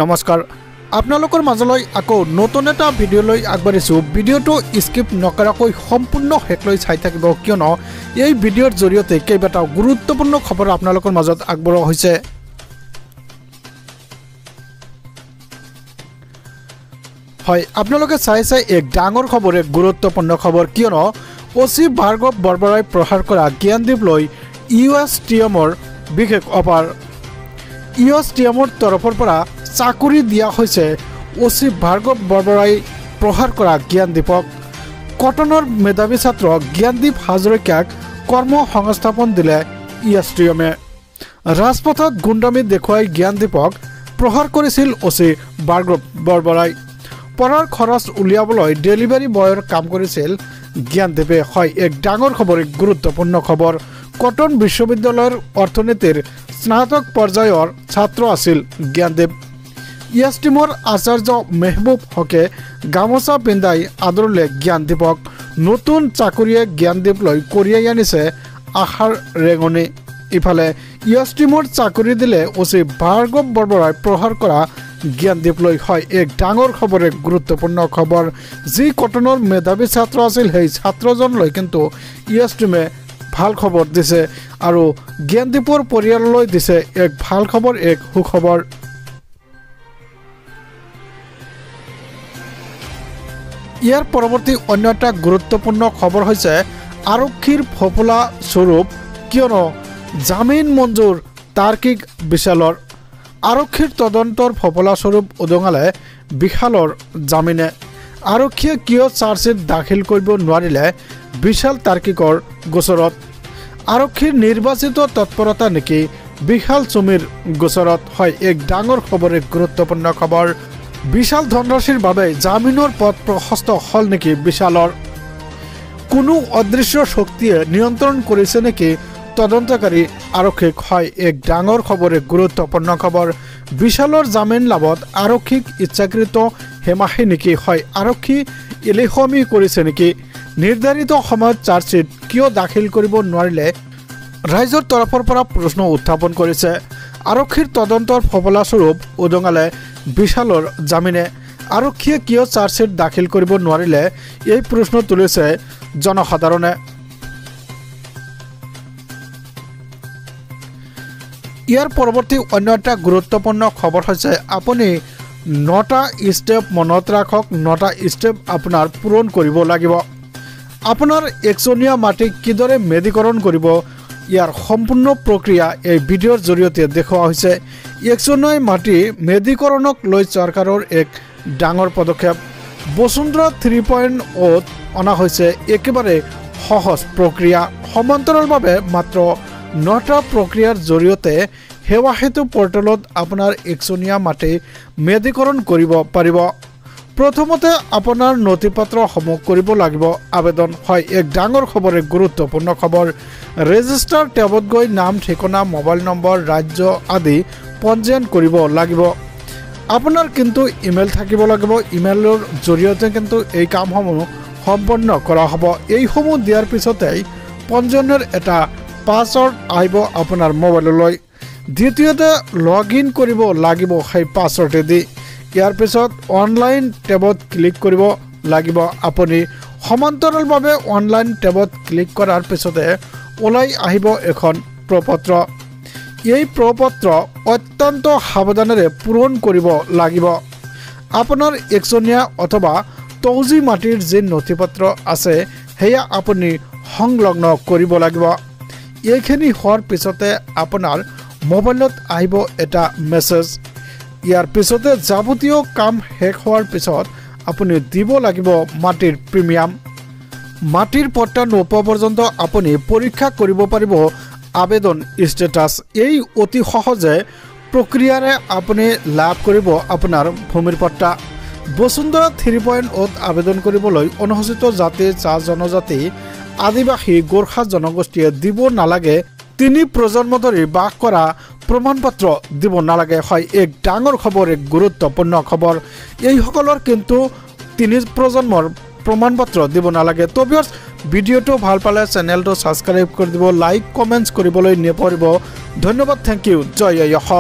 নমস্কাৰ, আপোনালোকৰ মাজলৈ আকৌ নতুন এটা ভিডিঅ'লৈ আগবাঢ়িছোঁ। ভিডিঅ'টো স্কিপ নকৰাকৈ সম্পূৰ্ণ শেষলৈ চাই থাকিব, কিয়নো এই ভিডিঅ'ৰ জৰিয়তে কেইবাটাও গুৰুত্বপূৰ্ণ খবৰ আপোনালোকৰ মাজত আগবঢ়োৱা হৈছে। হয়, আপোনালোকে চাই চাই এক ডাঙৰ খবৰ, এক গুৰুত্বপূৰ্ণ খবৰ, কিয়নো অচি ভাৰ্গৱ বৰবৰাই প্ৰহাৰ কৰা জ্ঞানদীপ লৈ ইউ এছ টি এমৰ বিশেষ অফাৰ। ইউ এছ টি এমৰ তৰফৰ পৰা চাকৰি দিয়া হৈছে অচি ভাৰ্গৱ বৰবৰাই প্ৰহাৰ কৰা জ্ঞানদীপক। কটনৰ মেধাৱী ছাত্ৰ জ্ঞানদীপ হাজৰিকাক কৰ্ম সংস্থাপন দিলে ই এছ টি এমে। ৰাজপথত গুণ্ডামি দেখুৱাই জ্ঞানদীপক প্ৰহাৰ কৰিছিল অচি ভাৰ্গৱ বৰবৰাই। পঢ়াৰ খৰচ উলিয়াবলৈ ডেলিভাৰী বয়ৰ কাম কৰিছিল জ্ঞানদীপে। হয়, এক ডাঙৰ খবৰ, এক গুৰুত্বপূৰ্ণ খবৰ। কটন বিশ্ববিদ্যালয়ৰ অৰ্থনীতিৰ স্নাতক পৰ্যায়ৰ ছাত্ৰ আছিল জ্ঞানদীপ। ইয়াছ টিমৰ আচাৰ্য মেহবুব হকে গামোচা পিন্ধাই আদৰিলে জ্ঞানদীপক। নতুন চাকৰিয়ে জ্ঞানদীপলৈ কঢ়িয়াই আনিছে আশাৰ ৰেঙনি। ইফালে ইয়াছ টিমৰ চাকৰি দিলে অচি ভাৰ্গৱ বৰবৰাই প্ৰহাৰ কৰা জ্ঞানদীপলৈ। হয়, এক ডাঙৰ খবৰ, এক গুৰুত্বপূৰ্ণ খবৰ। যি কটনৰ মেধাৱী ছাত্ৰ আছিল, সেই ছাত্ৰজনলৈ কিন্তু ইয়াছ টিমে ভাল খবৰ দিছে আৰু জ্ঞানদীপৰ পৰিয়াললৈ দিছে এক ভাল খবৰ, এক সুখবৰ। ইয়াৰ পৰৱৰ্তী অন্য এটা গুৰুত্বপূৰ্ণ খবৰ হৈছে আৰক্ষীৰ ফফলা স্বৰূপ, কিয়নো জামিন মঞ্জুৰ তাৰ্কিক বিশালৰ। আৰক্ষীৰ তদন্তৰ ফফলা স্বৰূপ উদঙালে বিশালৰ জামিনে। আৰক্ষীয়ে কিয় চাৰ্জশ্বিট দাখিল কৰিব নোৱাৰিলে বিশাল তাৰ্কিকৰ গোচৰত? আৰক্ষীৰ নিৰ্বাচিত তৎপৰতা নেকি বিশাল চুমিৰ গোচৰত? হয়, এক ডাঙৰ খবৰ, এক গুৰুত্বপূৰ্ণ খবৰ। বিশাল ধনৰাশিৰ বাবে জামিনৰ পথ প্ৰশস্ত হ'ল নেকি বিশালৰ? কোনো অদৃশ্য শক্তিয়ে নিয়ন্ত্ৰণ কৰিছে নেকি তদন্তকাৰী আৰক্ষীক? হয়, এক ডাঙৰ খবৰ, এক গুৰুত্বপূৰ্ণ খবৰ। বিশালৰ জামিন লাভত আৰক্ষীক ইচ্ছাকৃত হেমাহি নেকি? হয়, আৰক্ষী এলেহুৱামি কৰিছে নেকি? নিৰ্ধাৰিত সময়ত চাৰ্জশ্বিট কিয় দাখিল কৰিব নোৱাৰিলে ৰাইজৰ তৰফৰ পৰা প্ৰশ্ন উত্থাপন কৰিছে। আৰক্ষীৰ তদন্তৰ ফলাস্বৰূপ উদঙালে বিশালৰ জামিনে। আৰক্ষীয়ে কিয় চাৰ্জশ্বিট দাখিল কৰিব নোৱাৰিলে এই প্ৰশ্ন তুলিছে জনসাধাৰণে। ইয়াৰ পৰৱৰ্তী অন্য এটা গুৰুত্বপূৰ্ণ খবৰ হৈছে আপুনি 9টা ষ্টেপ মনত ৰাখক, 9টা ষ্টেপ আপোনাৰ পূৰণ কৰিব লাগিব। আপোনাৰ একচনীয়া মাটি কিদৰে মেদীকৰণ কৰিব ইয়াৰ সম্পূৰ্ণ প্ৰক্ৰিয়া এই ভিডিঅ'ৰ জৰিয়তে দেখুওৱা হৈছে। একচনীয়া মাটি মেদীকৰণক লৈ চৰকাৰৰ এক ডাঙৰ পদক্ষেপ। বসুন্ধৰা 3.0ত অনা হৈছে একেবাৰে সহজ প্ৰক্ৰিয়া। সমান্তৰালভাৱে মাত্ৰ 9টা প্ৰক্ৰিয়াৰ জৰিয়তে সেৱা সেতু পৰ্টেলত আপোনাৰ একচনীয়া মাটি মেদীকৰণ কৰিব পাৰিব। প্ৰথমতে আপোনাৰ নথি পত্ৰসমূহ কৰিব লাগিব আবেদন। হয়, এক ডাঙৰ খবৰ, এক গুৰুত্বপূৰ্ণ খবৰ। ৰেজিষ্টাৰ টেবত গৈ নাম, ঠিকনা, মোবাইল নম্বৰ, ৰাজ্য আদি পঞ্জীয়ন কৰিব লাগিব। আপোনাৰ কিন্তু ইমেইল থাকিব লাগিব। ইমেইলৰ জৰিয়তে কিন্তু এই কামসমূহ সম্পন্ন কৰা হ'ব। এইসমূহ দিয়াৰ পিছতেই পঞ্জীয়নৰ এটা পাছৱৰ্ড আহিব আপোনাৰ মোবাইললৈ। দ্বিতীয়তে লগ ইন কৰিব লাগিব সেই পাছৱৰ্ডেদি। ইয়াৰ পিছত অনলাইন টেবত ক্লিক কৰিব লাগিব। আপুনি সমান্তৰালভাৱে অনলাইন টেবত ক্লিক কৰাৰ পিছতে ওলাই আহিব এখন প্ৰপত্ৰ। এই প্ৰপত্ৰ অত্যন্ত সাৱধানেৰে পূৰণ কৰিব লাগিব। আপোনাৰ একচনীয়া অথবা তৌজি মাটিৰ যি নথিপত্ৰ আছে সেয়া আপুনি সংলগ্ন কৰিব লাগিব। এইখিনি হোৱাৰ পিছতে আপোনাৰ মোবাইলত আহিব এটা মেছেজ। ইয়াৰ পিছতে যাৱতীয় কাম শেষ হোৱাৰ পিছত আপুনি দিব লাগিব মাটিৰ প্ৰিমিয়াম। মাটিৰ পট্টা নোপোৱা পৰ্যন্ত আপুনি পৰীক্ষা কৰিব পাৰিব আবেদন ষ্টেটাছ। এই অতি সহজে প্ৰক্ৰিয়াৰে আপুনি লাভ কৰিব আপোনাৰ ভূমিৰ পট্টা। বসুন্ধৰা 3.0ত আবেদন কৰিবলৈ অনুসূচিত জাতি, চাহ জনজাতি, আদিবাসী, গোৰ্খা জনগোষ্ঠীয়ে দিব নালাগে 3 প্ৰজন্ম ধৰি বাস কৰা প্ৰমাণপত্ৰ দিব নালাগে। হয়, এক ডাঙৰ খবৰ, এক গুৰুত্বপূৰ্ণ খবৰ। এইসকলৰ কিন্তু 3 প্ৰজন্মৰ প্ৰমাণপত্ৰ দিব নালাগে। তো ভিউয়াৰ্স, ভিডিঅ'টো ভাল পালে চেনেলটো ছাবস্ক্ৰাইব কৰি দিব, লাইক কমেণ্টছ কৰিবলৈ নেপাহৰিব। ধন্যবাদ, thank U, জয় অসম।